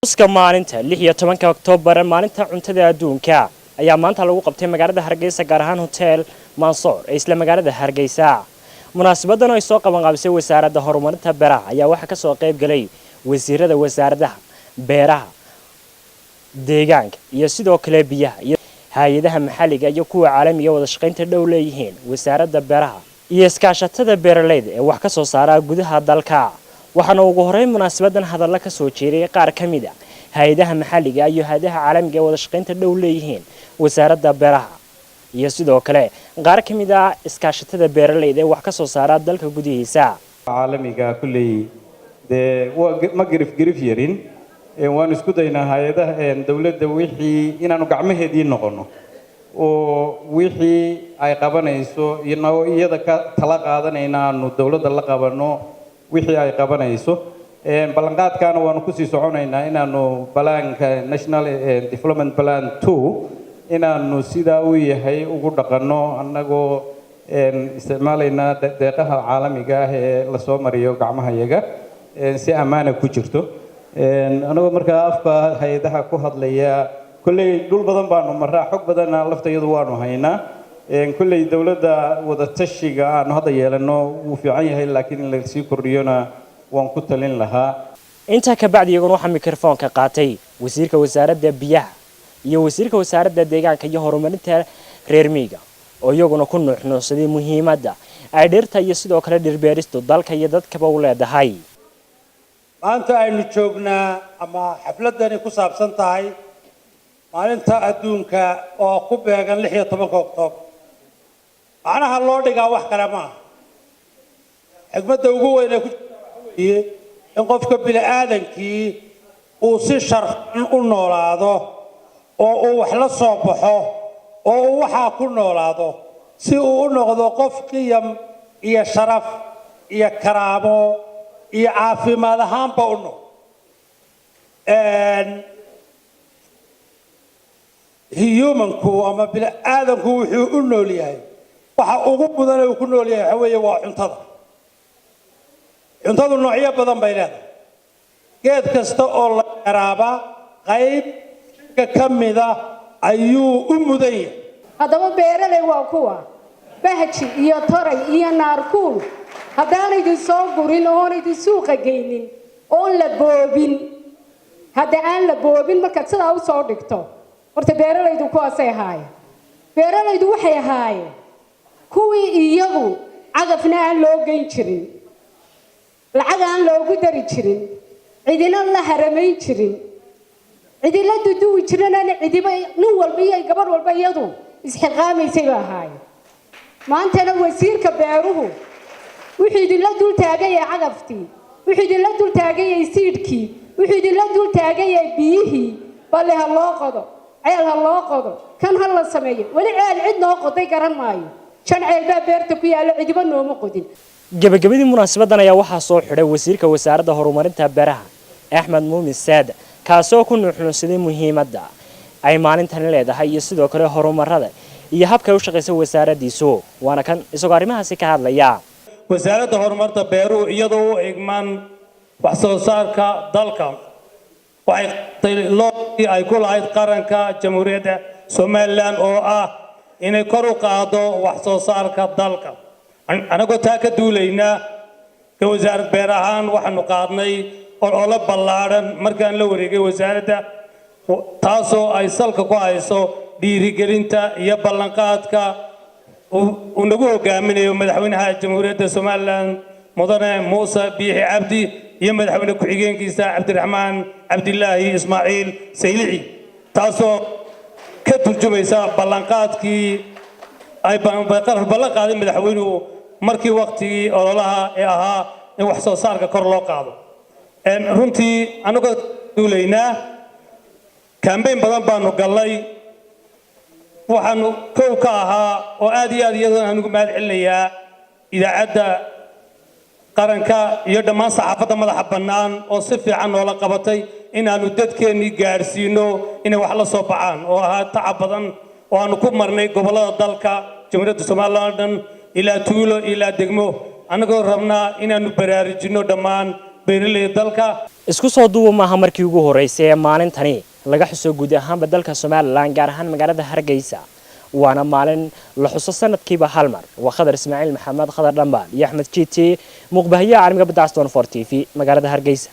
Xuska maalinta 16-ka Oktoobar, maalinta cuntada adduunka, ayaa maanta lagu qabtay magaalada Hargeysa, gaar ahaan Hotel Mansoor ee isla magaalada Hargeysa. Munaasabadan oo ay soo qabanqaabisay Wasaaradda Horumarinta Beeraha ayaa waxaa kasoo qayb galay wasiirada wasaaradaha beeraha, deegaanka iyo sidoo kale biyaha, iyo hay-adaha maxalliga iyo kuwa caalamiga wada shaqaynta dhow leeyihiin wasaaradda beeraha, iyo iskaashatada beeralayda ee wax ka soo saara gudaha dalka. Waxaana ugu horeyn munaasabadan hadalla ka soo jeeday qaar ka mid ah hay-adaha maxalliga iyo hay-adaha caalamiga ee wada shaqaynta dhow leeyihiin wasaaradda beeraha, iyo sidoo kale qaar ka mid ah iskaashatada beeralayda ee wax ka soo saara dalka gudihiisa. Caalamiga kulley dee waa ma garif garif yarin. Waanu isku daynaa hay-adaha dowladda wixii inaanu gacmaheedii noqono oo wixii ay qabanayso inagoo iyada ka tala qaadanayna aanu dowladda la qabano wixii ay qabanayso. Ballanqaadkaana waanu kusii soconaynaa inaanu plan-ka National Development Plan 2 inaanu sidaa uu yahay ugu dhaqanno, annagoo isticmaalaynaa deeqaha caalamiga ah ee lasoo mariyo gacmahayaga si ammaana ku jirto. Anagoo markaa afka hay-adaha ku hadlaya, kolley dhul badan baanu maraa, xog badanna laftayadu waanu haynaa. Kolley dowladda wadatashiga aanu hadda yeelano wuu fiican yahay, laakiin in lasii kordhiyona waan ku talin lahaa. Intaa ka bacdi iyaguna waxaa mikrofoonka qaatay wasiirka wasaaradda biyaha iyo wasiirka wasaaradda deegaanka iyo horumarinta reer miyiga, oo iyaguna ku nuuxnuuxsaday muhiimadda ay dhirta iyo sidoo kale dhirbeeristu dalka iyo dadkaba u leedahay. Maanta aynu joognaa ama xafladdani ku saabsan tahay maalinta adduunka oo ku beegan 16-ka Oktoobar. Macnaha loo dhigaa wax kale maaha, xigmadda ugu weyn ee ku jirta waxa weeye in qofka bini aadankii uu si sharfan u noolaado oo uu wax la soo baxo oo uu waxaa ku noolaado, si uu u noqdo qof qiyam iyo sharaf iyo karaamo iyo caafimaad ahaanba u nool. Human-ku ama bini aadanku wuxuu u nool yahay, waxa ugu mudan uu ku nool yahay waxa weeye waa cuntada. Cuntadu noocyo badan bay leedahay. Geed kasta oo la yaraaba qayb jirka ka mida ayuu u mudan yahay. Haddaba beeraley waa kuwa bahji iyo toray iyo naarkuul. Haddaan idin soo gurin oon idin suuqa geynin oon la boobin, hadda aan la boobin, markaad sidaa usoo dhigto, horta beeralaydu kuwaasay ahaayeen. Beeralaydu waxay ahaayeen kuwii iyagu cagafna aan loo geyn jirin, lacag aan loogu dari jirin, cidina la haramayn jirin, cidila duduwi jirin, aan cidiba, nin walba iyo gabadh walba iyadu isxilqaamaysay ba ahaayeen. Maantana wasiirka beeruhu wuxuu idinla dul taagan yahay cagaftii, wuxuu idinla dul taagan yahay seed-kii, wuxuu idinla dul taagan yahay biyihii. Balle ha loo qodo, ceel ha loo qodo, kan ha la sameeyo. Weli ceel cid noo qoday garan maayo. Shan ceel baa beerta ku yaalla, cidiba nooma qodin. Gabagabadii munaasabadan ayaa waxaa soo xidhay wasiirka wasaaradda horumarinta beeraha, Axmed Muumin Saad, kaasoo ku nuuxnuunsaday muhiimadda ay maalintani leedahay iyo sidoo kale horumarada iyo habka ay u shaqaysa wasaaraddiisu. Waana kan isagoo arrimahaasi ka hadlaya. Wasaaradda Horumarta Beeruhu, iyadoo u igman wax soo saarka dalka, waxay qabtay lookii ay ku lahayd qaranka Jamhuuriyadda Somaliland oo ah inay kor u qaaddo wax soo saarka dalka. Anagoo taa ka duulaynaa, ka wasaarad beer ahaan waxaanu qaadnay olole ballaadhan markaan la wareegay wasaaradda, taasoo ay salka ku hayso dhiirigelinta iyo ballanqaadka uu nagu hogaaminayo madaxweynaha Jamhuuriyadda Somaliland, Mudane Muuse Biixi Cabdi, iyo madaxweyne ku-xigeenkiisa Cabdiraxmaan Cabdilaahi Ismaaciil Saylici, taasoo ka turjumaysa ballanqaadkii ay ballan qaaday madaxweynuhu markii waktigii ololaha ee ahaa in wax soo saarka kor loo qaado. Runtii annagoo duulaynaa, campaign badan baanu gallay. Waxaanu kow ka ahaa oo aad iyo aad iyadoona aan ugu mahad celinayaa idaacadda qaranka iyo dhammaan saxaafadda madaxa bannaan oo si fiican noola qabatay inaannu dadkeennii gaadhsiino inay wax la soo baxaan, oo ahaa tacab badan oo aanu ku marnay gobollada dalka Jamhuuriyadda Somaliland oo dhan, ilaa tuulo ilaa degmo, annagoo rabnaa inaannu baraarujinno dhammaan. Beeraleyda dalka. Isku soo duuba, maaha markii ugu horeysay ee maalintani laga xuso guud ahaanba dalka Somaliland, gaar ahaan magaalada Hargeysa, waana maalin la xuso sanadkiiba hal mar. Waa Khadar Ismaaciil Maxamed, Khadar Dhambaal, iyo Axmed GT, muuqbahayaha caalamiga badda Aston for TV, magaalada Hargeysa.